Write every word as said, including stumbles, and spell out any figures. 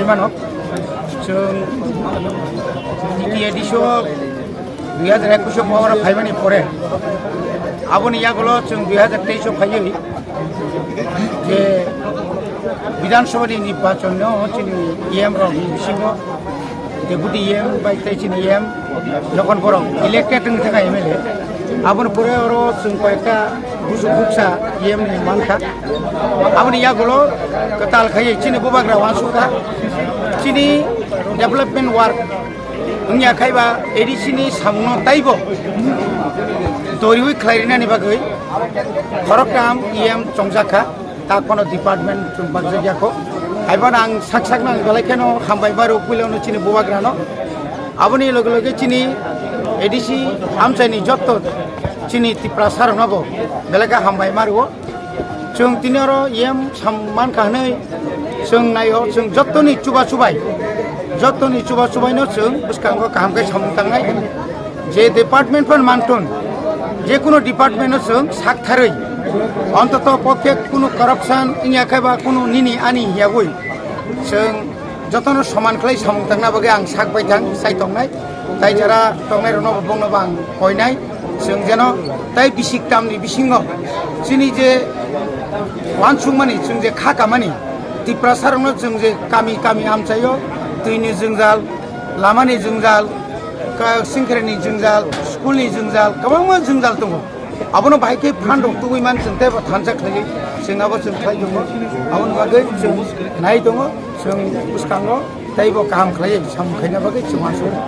Mano, chwng T T A D C o dui hajar ekush o power phaimani pore, aboni yagulo chwng dui hajar teis o phaiwi je Bidhan Sabha ni nirbachon no chini E M rok ni bisingo Deputy E M bai tei chini E M Nokon Borok elected wng thangkha M L A. Aboni pore oro chwng koyekta busu buksa E M ni mankha. Aboni yagulo kwtal khaiwi chini bubagra wansukha. Chini development work wngya khaiba A D C ni samungno taibo doriwi khlairinani bagwi khoroktham E M chongjakha. Ta kono department chwng bakjak ya kho. Haiban ang sak sak nang belai kheno hambai maro puilano chini bubagrano. Aboni loge loge chini A D C amchaini jotto chini Tiprasa rokno bo belai khe hambai maro. Chwng tini oro E M sam mankha hwnwi chwng naio, chwng jottoni chuba chubai, jottoni chuba chubaino chwng bwskango kaham khe samung tangnai. Je department phan mantun, je kuno department no chwng sak tharwi, ontoto pokhe kuno corruption wngya khe ba kuno nini ani hiyagwi chwng jotono soman khlai samung tangna bagwi ang sak bai thang sai tongnai. Tai jara tongnai rokno bo bongno bo ang koinai, chwng jeno tai bisik tamni bisingo chini je wansukmani, chwng je kha kamani, Tiprasa rokno chwng je kami kami amchaio, twini jwngjal, lamani jwngjal, ka-, singkhreni jwngjal, school ni jwngjal, kwbangma jwngjal tongo. Abono bahai khe phan rok tugui man chwng teibo thansa khlaiwi chwng abo chwng khlai tongo. Aboni bagwi chwng nai tongo, chwng bwskango teibo kaham khlaiwi samung khaina bagwi chwng uansukha.